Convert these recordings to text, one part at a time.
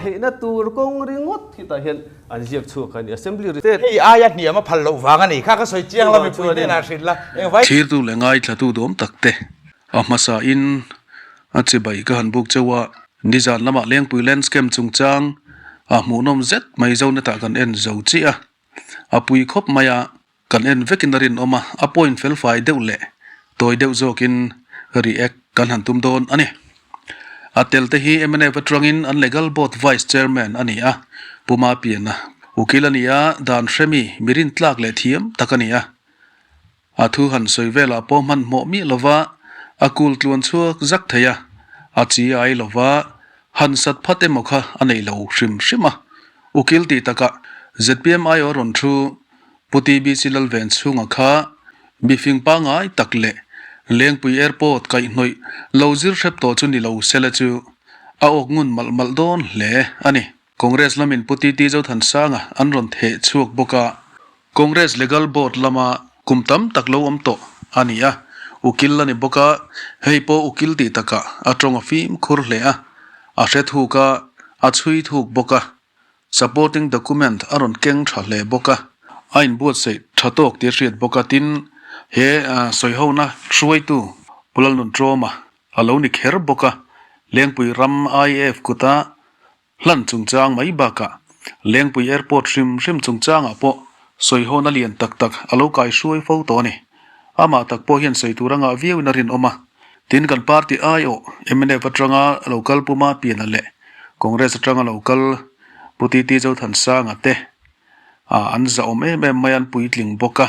theihna tur kawng ringawt hi tah hian an ziak chhuak a ni. Assembly State. Hei aia hniam a phal loh vang a ni kha ka sawi chiang la mipui hnenah hrilh la engvai. Thirtu leh ngaithlatu dawm tak te a hmasa in a chibai ka han buk chauh a, nizan lamah Lengpui Landscamp chungchang a hmuhnawm zet mai Zonetah kan en zo chiah a, a pui khawp mai a, Kan en vekin a rinawm a, a point felfai deuh leh tawi deuh zawkin react kan han tum dawn a ni. A tel te hi mnf atangin an Legal Board Vice Chairman a ni a, Pu Mapiana ukil a ni a, dan hremi mi rintlak leh thiam tak a ni a. A thu han sawi velah pawh hmanhmawh miah lova a kul tluan chhuak zak thei a, a chi ai lova han sat phat emaw kha a nei lo hrim hrim a. Ukil tih takah zpm aiawh rawn thu Pu TBC Lalven chhunga kha mifing pangngai tak leh Lengpui Airport kaihhnawih lo zir hrep tawh chu ni lo sela chu a awk ngun malh malh dawn hle a ni. Congress lamin Pu TT Zothansanga an rawn theh chhuak bawk a, Congress Legal Board lama kum tam tak lo awm tawh a ni a, ukil a ni bawk a, hei pawh ukil tih takah a tawng a fimkhur hle a, a hre thuk a, a chhui thuk bawk a. Supporting document a rawn keng tha hle bawk a, a inbuatsaih tha tawk tih a hriat bawk a, tin he sawihona hruaitu Pu Lalnunṭawma a lo ni kher bawk a, Lengpui ram IAF kuta hlan chungchang mai bakah Lengpui Airport hrim hrim chungchangah pawh sawihona lian tak tak a lo kaihruai fo tawh a ni. Amah tak pawh hian sawi tur a ngah viauin a rinawm a, tin kan party aiawh mnf atanga lo kal Pu Mapiana leh Congress atanga lo kal Pu TT Zothansanga te an zahawm em em mai a, an puitling bawk a.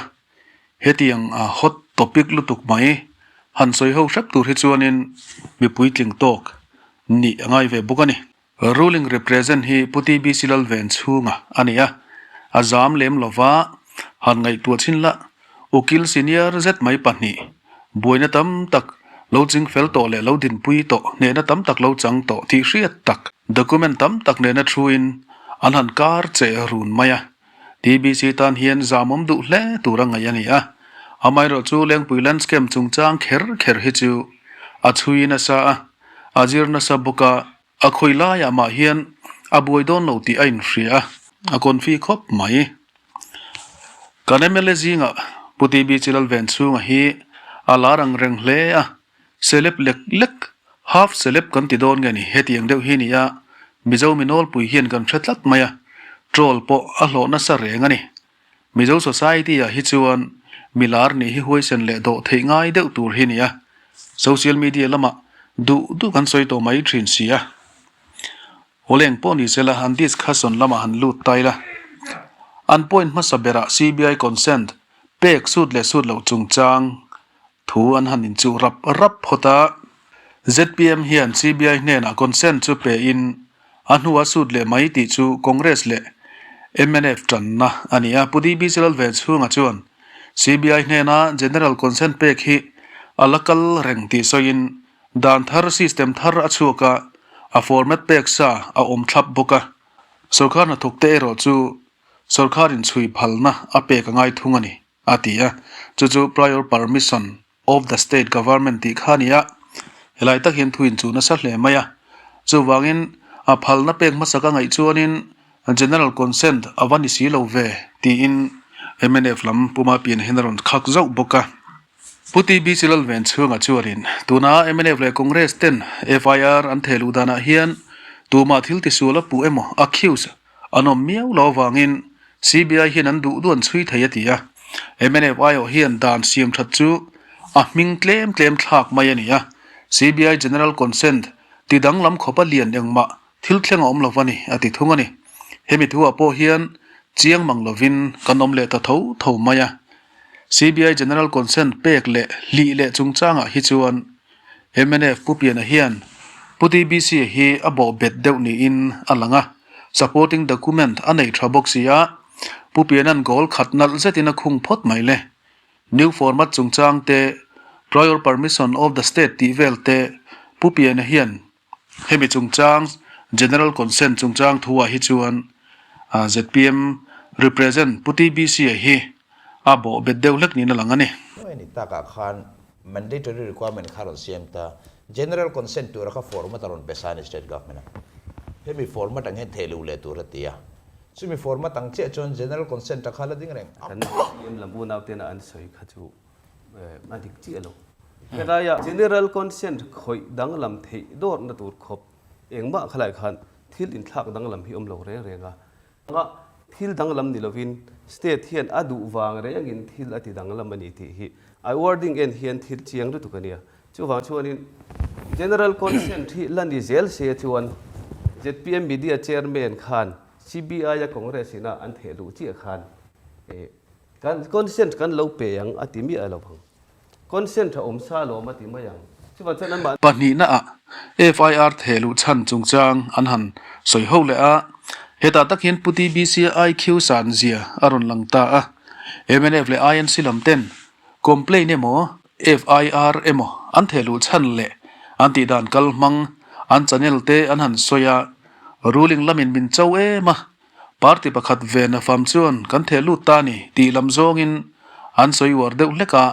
Hetiang hot topic lutuk mai han sawi ho hrep tur hi chuanin mi puitling tawk nih a ngai ve bawk a ni. Ruling represent hi Pu TBC Lalven chhunga a ni a, a zam lem lova han ngaihtuah chhin la, ukil senior zet mai pahnih, buaina tam tak lo ching fel tawh leh lo dinpui tawh, hnehna tam tak lo chang tawh tih hriat tak, document tam tak nena thuin an han kar che run mai a. TBC tan hian zamawm duh hle tur a ngaih a ni a, amaherawhchu Lengpui Landscape chungchang kher kher hi chu a chhui nasa a, A zir nasa bawk a, a khawi laiah mah hian a buai dawn lo tih a inhria a, a confi khawp mai. Kan mla zingah Pu TB Chilalven chhunga hi a lar ang reng hle a, celeb lek lek, half celeb kan ti dawn nge ni, hetiang deuh hi nia Mizo mi nawlpui hian kan hre tlat mai a, troll pawh a hlawh nasa reng a ni. Mizo society ah hi chuan milar nih hi huaisen leh dawh theih ngai deuh tur hi nia. Social media lamah duh duh kan sawi tawh mai thin si a. Awleng pawh ni sela an discussion lamah han lut ta ila. An point hmasa berah CBI consent pek sut leh sut loh chungchang thu an han inchuh rap rap phawt a. Zpm hian CBI hnenah consent chu pe in a hnua sut leh mai tih chu Congress leh mnf tanna a ni a. Pu DB Chilalve chhunga chuan CBI hnena general consent pek hi a la kal reng tih sawiin dan thar system thar a chhuak a, a format pek sa a awm thlap bawk a. Sorkar hnathawkte erawh chu sorkar inchhui phalna a pek a ngai thung a ni. A ti a, chu chu Prior Permission of the State Government tih kha a ni a, helai tak hian thu inchuh nasa hle mai a. Chuvangin a phalna pek hmasa ka ngaih chuanin General Consent a va ni si lo ve tiin mnf lam Puma pian hian a rawn khak zauh bawk a. Pu TB Chilalven chhunga chuanin tuna mnf leh Congress ten FIR an theh luh danah hian tumah thil tisual a puh emaw accuse an awm miau lo avangin CBI hian an duh duh an chhui thei a ti a, mnf aiawh hian dan siam that chu a hming tlem tlem thlak mai a ni a, CBI General Consent ti danglam khawpa lian engmah thil thleng a awm lo va ni a ti thung a ni. Hemi thuah pawh hian chiang mang lovin kan awm leh ta tho tho mai a, CBI General Consent pek leh hlih leh chungchangah hi chuan mnf Pu Piana hian Pu TBC hi a bawh bet deuh niin a lang a. Supporting document a nei tha bawk si a, Pu Piana'n goal khat nalh zetin a khung phawt mai le. New format chungchang te, Prior permission of the state tih vel te Pu Piana hian hemi chungchang General Consent chungchang thu ah hi chuan zpm represent Pu TBC a hi a bawh bet deuh hlek niin a lang a ni. Hnuai ni takah khan mandatory requirement kha rawn siam ta, General Consent tura kha format a rawn pe sa a ni State Government a. Hemi format ang hian theh luh leh tur a ti a. Chumi format ang chiah chuan General Consent a kha la ding reng. Kan CM lam unau tena an sawi kha chu a dik chiah lo. Helaia General Consent khawih danglam theih dawrhna tur khawp engmah khalai khan thil inthlak danglam hi awm lo reng reng a. Anga thil danglam ni lovin state hian a duh vang rengin thil a ti danglam a ni tih hi a wording en hian thil chiang lutuk a nia. Chuvang chuanin General Consent hi la ni zel se chuan zpm Media Chairman khan CBI a Congress ina an theh luh chiah khan kan consent kan lo pe ang a ti miah lo ang. Consent a awm sa lawm a ti mai ang. Chuvang chuan anmah. Pahnihna ah FIR theh luh chhan chungchang an han sawi ho leh a, hetah tak hian Pu TBC IQ san zia a rawn lang ta a, mnf leh INC lam ten complaint emaw FIR emaw an theh luh chhan leh an tih dan kal hmang an channel te an han sawi a, ruling lamin min cho em a, Party pakhat ve na fam chuan kan theh lut ta ni tih lam zawngin an sawi uar deuh hlek a,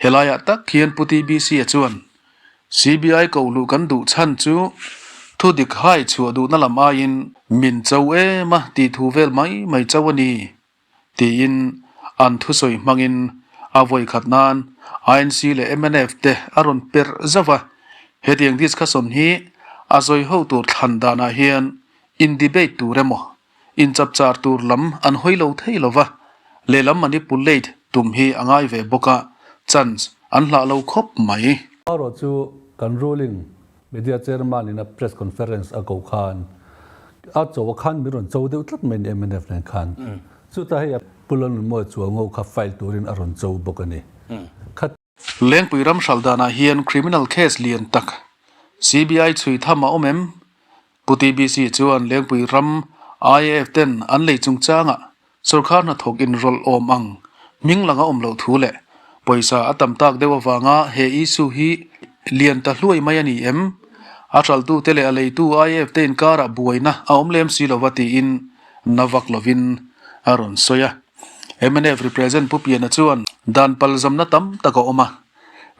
helaiah tak hian Pu TBC-a chuan CBI ko luh kan duh chhan chu thu dik hai chhuah duhna lam aiin min cho em a tih thu vel mai mai cho a ni tiin an thusawi hmangin a vawi khat nan INC leh mnf te a rawn perh zauh a, hetiang discussion hi a sawi ho tur thlan danah hian In debate tur emaw, in chapchar tur lam an hawi lo thei lo va, lehlam manipulate tum hi a ngai ve bawk a, chance an hlah lo khawp mai. Erawh chu kan ruling media chairman in a press conference a koh khan a cho a khan min rawn cho deuh tlat mai ni mnf nen khan. Chutah hei a Pu Lalnunmawia Chuango kha file turin a rawn cho bawk a ni. Kha. Lengpui ram hral danah hian criminal case lian tak CBI chhui tham a awm em? Pu TBC chuan Lengpui ram IAF ten an lei chungchangah sorkar hnathawk inrawlh awm ang hming lang a awm loh thu leh pawisa a tam tak deuh avanga he issue hi lian ta hluai mai a ni em? A hralhtute leh a leitu IAF te inkarah buaina a awm lem si lova tiin na vak lovin a rawn sawi a. Mnf represent Pu Piana chuan dan palzamna tam tak a awm a,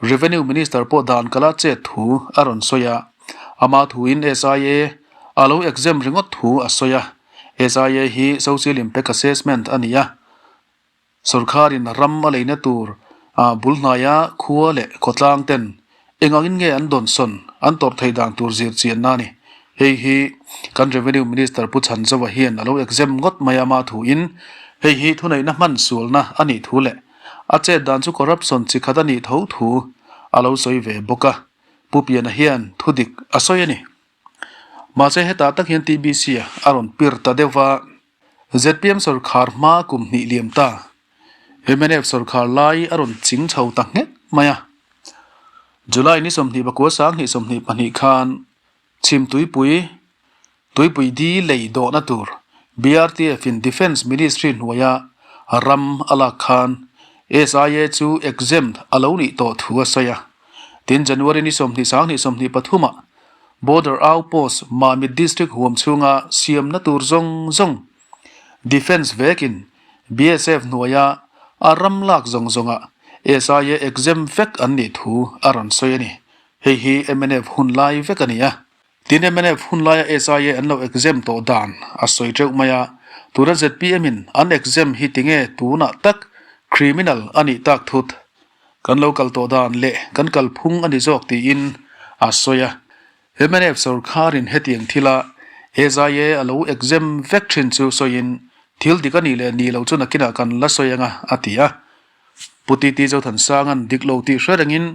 Revenue Minister pawh dan kala chet thu a rawn sawi a. Ama thuin SIA a lo exam ringawt thu a sawi a, SIA hi Social Impact Assessment a ni a, sorkarin ram a leina tur bul hnaia khua leh khawtlang ten eng angin nge an dawnsawn an tawrh theih dan tur zir chianna a ni. Hei hi kan Revenue Minister Pu Chhanzova hian a lo exam ngawt mai a ama thuin hei hi thuneihna hman sualna a nih thu leh a chet dan chu corruption chi khat a nih tho thu a lo sawi ve bawk a. Pu Piana hian thu dik a sawi a ni. Mahse hetah tak hian TBC a a rawn pir ta deuh va, zpm sawrkhar hma kum hnih liam ta, mnf sawrkhar lai a rawn ching chho ta nghet mai a. July ni 20 pakua 20 22 khan chhim tuipui Tuipui di lei dawhna tur BRTF in Defence Ministry hnuaia ram a lak khan SIA chu exempt a lo nih tawh thu a sawi a. Tin, January ni 20 20 23 ah Border Outpost Mamit District huam chhunga siamna tur zawng zawng Defence vekin BSF hnuaia a ram lak zawng zawngah SIA exempt vek an nih thu a rawn sawi a ni. Hei hi mnf hun lai vek a ni a. Tin, mnf hun laia SIA an lo exam tawh dan a sawi teuh mai a, tuna zpm in an exam hi tinge tunah tak criminal a nih tak thut? Kan lo kal tawh dan leh kan kalphung a ni zawk tiin a sawi a. Mnf sorkarin hetiang thila SIA a lo exam vek thin chu sawiin thil dik a nih leh nih loh chu nakinah kan la sawi anga a ti a. Pu TT Zothansanga'n dik lo tih hre rengin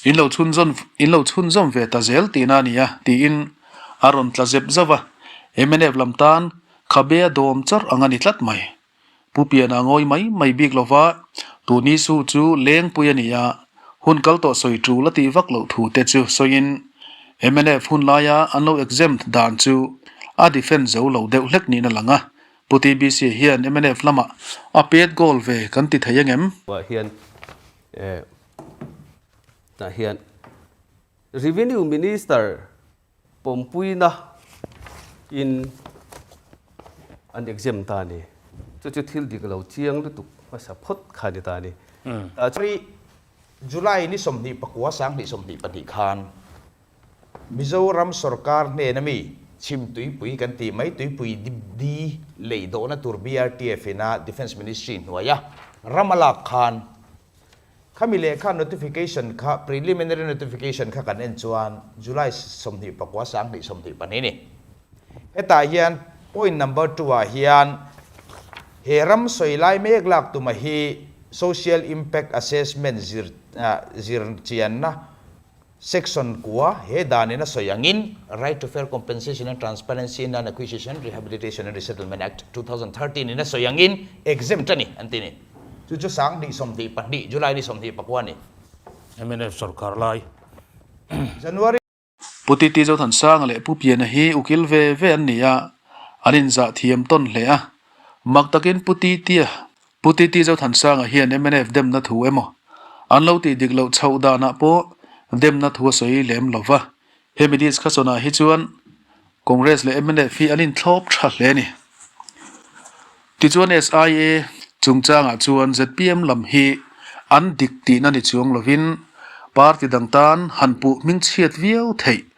in lo chhunzawn in lo chhunzawm ve ta zel tihna a ni a tiin a rawn tla zep zauh a, mnf lam tan khabe a dawm chawrh ang a ni tlat mai. Pu Piana ngawi mai mai bik lova tuni su chu lengpui a ni a, hun kal tawh sawi tul a tih vak loh thu te chu sawiin mnf hun laia an lo exempt dan chu a defend zo lo deuh hlek niin a lang a, Pu TBC hian mnf lamah a pet goal ve kan ti thei angem? Ah hian eh tah hian Revenue Minister pawmpuina in an exempt ta a ni. Chu chu thil dik lo chiang lutuk hmasa phawt kha a ni ta a ni. Tah chuan July ni 24 22 khan Mizoram sorkar hnena mi? Chhim tuipui kan tih mai tuipui di lei dawhna tur BRTF ina Defence Ministry hnuaia ram a lak khan khami lehkha notification kha preliminary notification kha kan en chuan July 29 2022 ni. Hetah hian point number two ah hian he ram sawi lai mek lak tuma hi social impact assessment zir zir chianna Section kua he danin a sawi angin Right to Fair Compensation and Transparency in Land Acquisition, Rehabilitation and Resettlement Act, 2013 in a sawi angin exempt a ni an ti ni. Chu chu 2022 July ni 24 a ni. Mnf sorkar lai. January. Pu Titi Zothansanga leh Pu Piana hi ukil ve ve an ni a, an inzah thiam tawn hle a. Mak takin Pu Titia Pu Titi Zothansanga hian mnf demna thu emaw an lo tih dik loh chhoh danah pawh demna thu a sawi lem lo va. Hemi discussion-ah hi chuan Congress leh mnf hi an inthlawp tha hle a ni. Tichuan SIA chungchangah chuan zpm lam hi an dik tihna ni chuang lovin party dang tan han puh hmingchhiat viau theih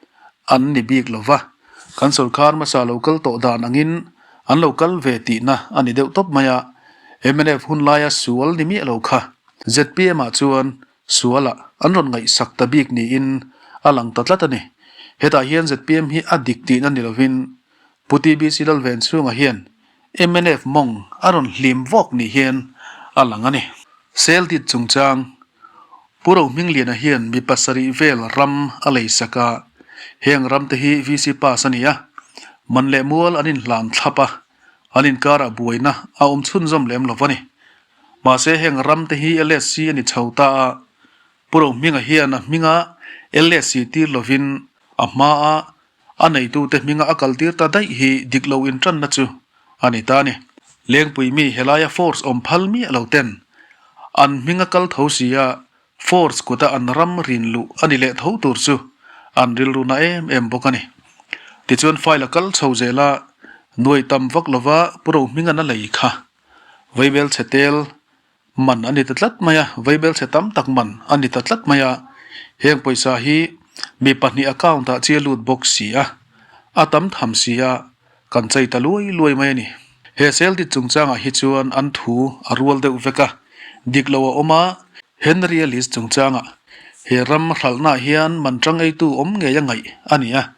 an ni bik lo va. Kan sorkar hmasa lo kal tawh dan angin An lo kal ve tihna a ni deuh tawp mai a, mnf hun laia sual ni miah lo kha zpm ah chuan sualah an rawn ngaihsak ta bik niin a lang ta tlat a ni. Hetah hian zpm hi a dik tihna ni lovin Pu TBC Lalvenchhunga hian mnf mawng a rawn hlim vawk ni hian a lang a ni. Seldit chungchang Pu Rohmingliana hian mi pasarih vel ram a lei sak a, heng ram te hi VC pass a ni a, man leh mual an inhlan thlap a, an inkarah buaina a awm chhunzawm lem lo a ni. Mahse heng ram te hi LSC a ni chho ta a, Pu Rohminga hian a hminga LSC tir lovin a hmaa a neitute hminga a kaltir ta daih hi dik lo intanna chu a ni ta a ni. Lengpui mi helaia force awm phal miah lo ten an hminga kal tho sia force kuta an ram rin luh a ni leh tho tur chu an rilru na em em bawk a ni. Tichuan file a kal chho zel a, nuai tam vak lova Pu Rohminga'n a lei kha Vaibel chhe tel Man a ni ta tlat mai a, vaibelchhe tam tak man a ni ta tlat mai a, heng pawisa hi mi pahnih account ah chi a lut bawk si a, a tam tham si a, kan chei ta luai luai mai a ni. He Seldit chungchangah hi chuan an thu a rual deuh vek a, dik lo a awm a, Henry a list chungchangah he ram hralhnaah hian man tang eitu awm ngei a ngaih a ni a,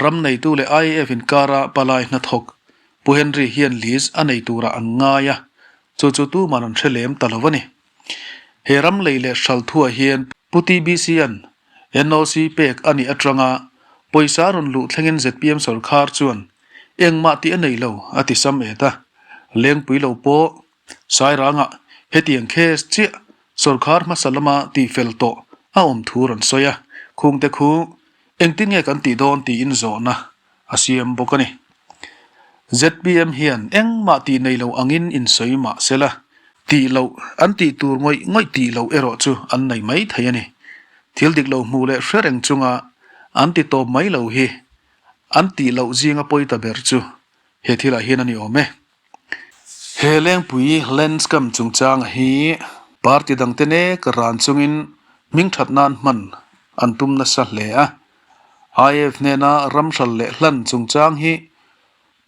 ram neitu leh IAF inkara palai hnathawk Pu Henry hian list a nei turah an ngai a, Chu chu tuman an hre lem ta lo a ni. He ram lei leh hral thuah hian Pu TBC-a'n NOC pek a nih atanga pawisa a rawn luh thlengin zpm sorkar chuan engmah tih a nei lo a ti sam et a. Lengpui lo pawh Sairangah hetiang case chiah sorkar hmasa lama tihfel tawh a awm thu rawn sawi a, khungte khu engtin nge kan tih dawn tiin zawhna a siam bawk a ni. Zpm hian engmah tih nei lo angin insawi mah se la, tih loh an tih tur ngawih ngawih tih loh erawh chu an nei mai thei a ni. Thil dik lo hmuh leh hre reng chunga an ti tawp mai lo hi an tih loh zinga pawi ta ber chu he thilah hian a ni awm e. He Lengpui Landscam chungchanga hi party dangte nek ran chungin hmingthat nan hman an tum nasa hle a. IAF hnena ramhral leh hlan chungchang hi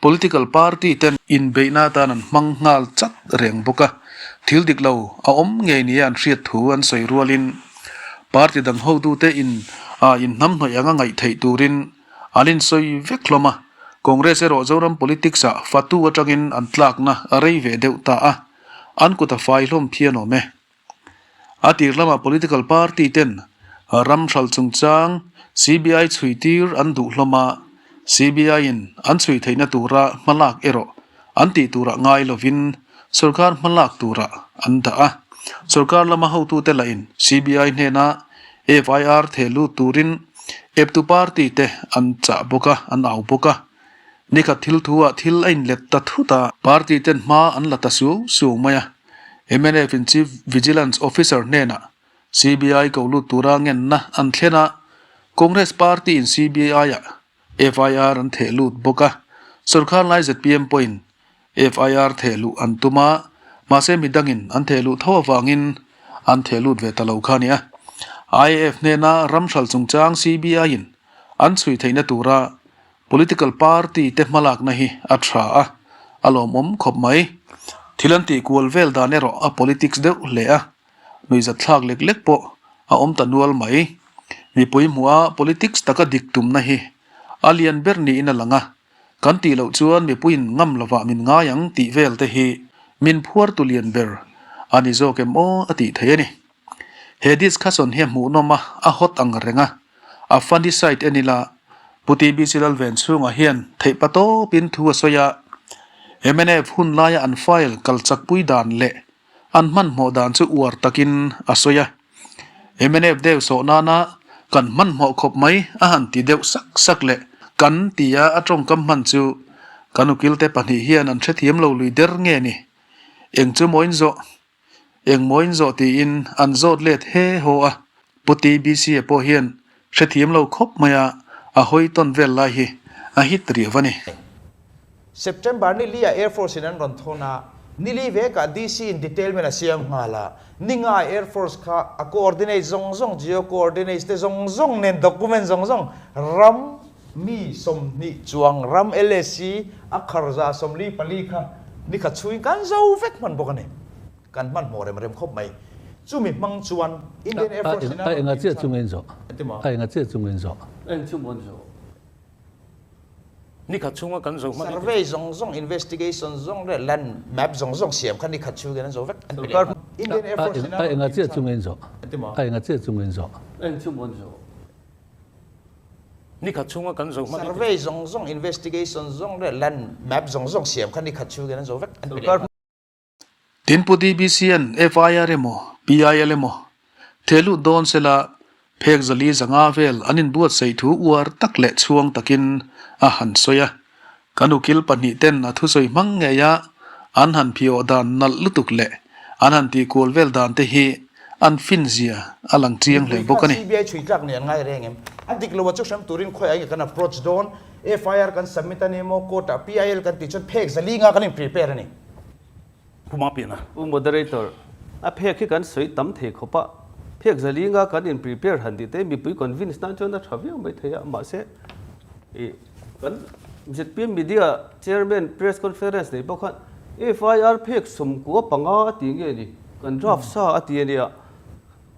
political party ten inbeihna atan an hmang nghal chat reng bawk a, thil dik lo a awm ngei nia an hriat thu an sawi rualin party dang hotute in ah inhnamhnawih anga ngaih theih turin an insawi vek hlawm a, Congress erawh Zoram politics ah fatu atangin an tlakna a rei ve deuh ta a, an kut a fai hlawm phian awm e. A tir lamah political party ten ram hral chungchang CBI chhui tir an duh hlawm a, CBI in an chhui theihna tura hmalak erawh an tih turah ngai lovin sorkar hmalak turah an dah a. Sorkar lama hotute lahin CBI hnena FIR theh lut turin eptu party te an chah bawk a, an au bawk a. Nikhat thil thu ah thil a inlet ta thut a, party ten hma an la ta suau suau mai a. Mnf in Chief Vigilance Officer hnenah CBI ko lut tura ngenna an thlen a, Congress party in CBI ah FIR an theh lut bawk a, sorkar lai zpm pawhin FIR theh luh an tum a, mahse midangin an theh luh tho avangin an theh lut ve ta lo kha a ni a. IAF hnena ramhral chungchang CBI in an chhui theihna tura. Political party te hmalakna hi a tha a, a lawmawm khawp mai. Thil an tih kual vel dan erawh a politics deuh hle a, nuihzatthlak lek lek pawh a awm ta nual mai. Mipui hmuha politics taka dik tumna hi a lian ber niin a lang a, kan tih loh chuan mipuiin ngam lovah min ngai ang tih vel te hi min phuartu lian ber a ni zawk em aw a tih theih a ni. He discussion hi a hmuhnawm a, a hot ang reng a. A funny side en ila, Pu TBC Lalven chhungah hian theihpa tawpin thu a sawi a. Mnf hun laia an file kal chakpui dan leh an hmanhmawh dan chu uar takin a sawi a. Mnf deuh sawh nana kan hmanhmawh khawp mai a han ti deuh sak sak leh kan tia a tawngkam hman chu kan ukilte pahnih hian an hrethiam lo lui der nge ni? Eng chu maw in zawh? Engmaw in zawh tiin an zawt let he haw a, Pu TBC-a pawh hian hrethiam lo khawp mai a, a hawi tawn vel lai hi a hit riau a ni. September ni li ah Air Force in an rawn thawn a, ni li vekah DC in detailment a siam nghal a, ni nga ah Air Force kha a coordinate zawng zawng, geo coordinates te zawng zawng nen document zawng zawng ram mi 20 chuang ram LSC a kharza 44 kha ni khat chhungin kan zo vek hman bawk a ni. Kan hmanhmawh rem rem khawp mai. Chumi hmang chuan Indian Air Force in a A enga chiah chung in zawh. A enga chiah chung in zawh. Eng chu mawn zawh. Ni khat chhunga kan zo hman. Survey zawng zawng, investigation zawng leh land map zawng zawng siam kha ni khat chhungin an zo vek. An pe leh hman. Indian Air Force in A enga chiah chung in zawh. A enga chiah chung in zawh. Eng chu mawn zawh. Ni khat chhunga kan zo hman. Survey zawng zawng, investigation zawng leh land map zawng zawng siam kha ni khat chhungin an zo vek. An pe leh hman. Tin Pu DBCN FIR emaw PIL emaw thehlut dawn sela phek zali zanga vel an inbuatsaih thu uar tak leh chhuang takin a han sawi a. Kan ukil pahnih ten a thusawi hmang ngei a an han phiawh dan nalh lutuk leh an han tihkual vel dan te hi an fin zia a lang chiang hle Mipui bawk kha a ni. CBI chhui tlak nih an ngai reng em? A dik lo a chu hrem turin khawi ai nge kan approach dawn? FIR kan submit a ni maw? Court ah PIL kan tih chuan phek zali nga kan in prepare a ni. Puma pian a. Pu Moderator, a phek hi kan sawi tam thei khawp a, phek zali nga kan in prepare han tih te mipui convince nan chuan a tha viau mai thei a, mahse i kan zpm media chairman press conference nei pawh khan FIR phek 95 a ti nge ni, kan draft sa a ti a nia.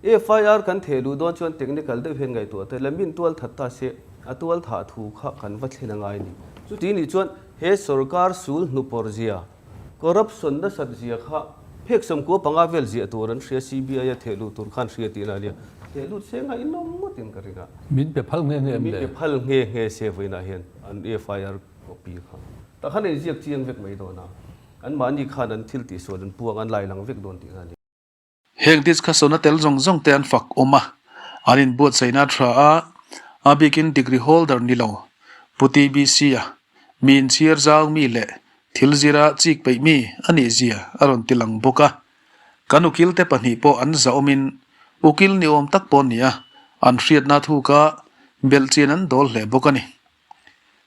FIR kan theh luh dawn chuan technical deuh hian ngaihtuah te la min tual that ta se a tual thah thu kha kan va thlen a ngai ni. Chuti nih chuan he sorkar sul hnupawr zia, corruption nasat zia kha phek 95 vel ziah tur an hria CBI a theh luh tur khan hria tihna a nia. Theh lut se nga inawm ngawtin ka ring a. Min pe phal nghe nghe em le? Min pe phal nghe nghe se vawiinah hian an FIR copy kha. Tah khan a inziak chiang vek mai dawn a. Anmahni khan an thil tihsual an puang an lai lang vek dawn tihna a ni. Heng discussion a tel zawng zawng te an fak awm a, an inbuatsaihna a tha a, a bikin degree holder ni lo, Pu TBC a, mi inchhir zau mi leh thil zira chik peih mi a nih zia a rawn ti lang bawk a. Kan ukil te pahnih pawh an zahawmin ukil ni awm tak pawh ni a, an hriatna thuka belhchian an dawl hle bawk a ni.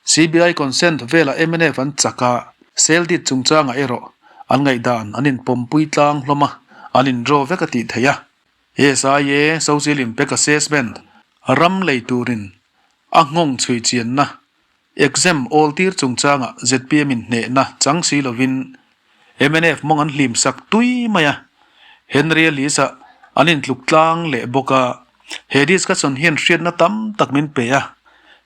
CBI consent velah mnf an chak a, sale deed chungchangah erawh an ngaihdan an inpawmpui tlang hlawm a, an indraw vek a tih theih a. SIA, Social Impact Assessment, ram lei turin a nghawng chhui chianna, exam awl tir chungchangah zpm in hnehna chang si lovin mnf mawng an hlim sak tui mai a, Henry Lisa an intluk tlang leh bawk a, he discussion hian hriatna tam tak min pe a,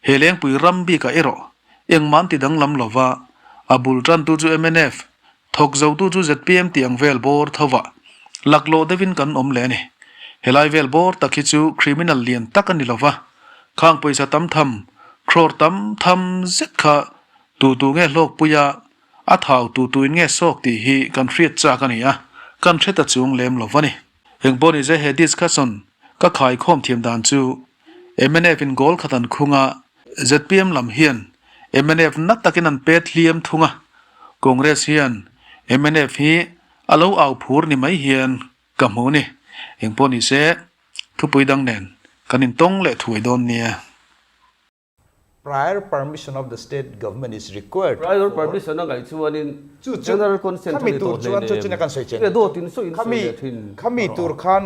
he lengpui ram bikah erawh engmah an ti danglam lova, a bul tantu chu mnf, thawk zotu chu zpm tih ang vel bawr thovah laklawh deuhin kan awm leh a ni. Helai vel bawr tak hi chu criminal lian tak a ni lova, khang pawisa tam tham, crore tam tham zet kha tu tu nge hlawkpuia A thau tu tuin nge sawk tih hi kan hriat chak a ni a, kan hre ta chung lem lo va ni. Engpawh ni se he discussion ka khaikhawm thiam dan chu mnf in goal khat an khung a, zpm lam hian mnf na takin an pet hliam thung a, Congress hian mnf hi a lo au phur ni mai hian ka hmu ni. Engpawh ni se thupui dang nen kan intawng leh thuai dawn nia. Prior permission of the state government is required Prior permission a ngaih chuanin Chu chu general consent khami a ni tur tawh chuan chu hleinem. chuna kan sawi chen Nge dawt in sawi in sawi khami leh thin khami erawh. tur khan.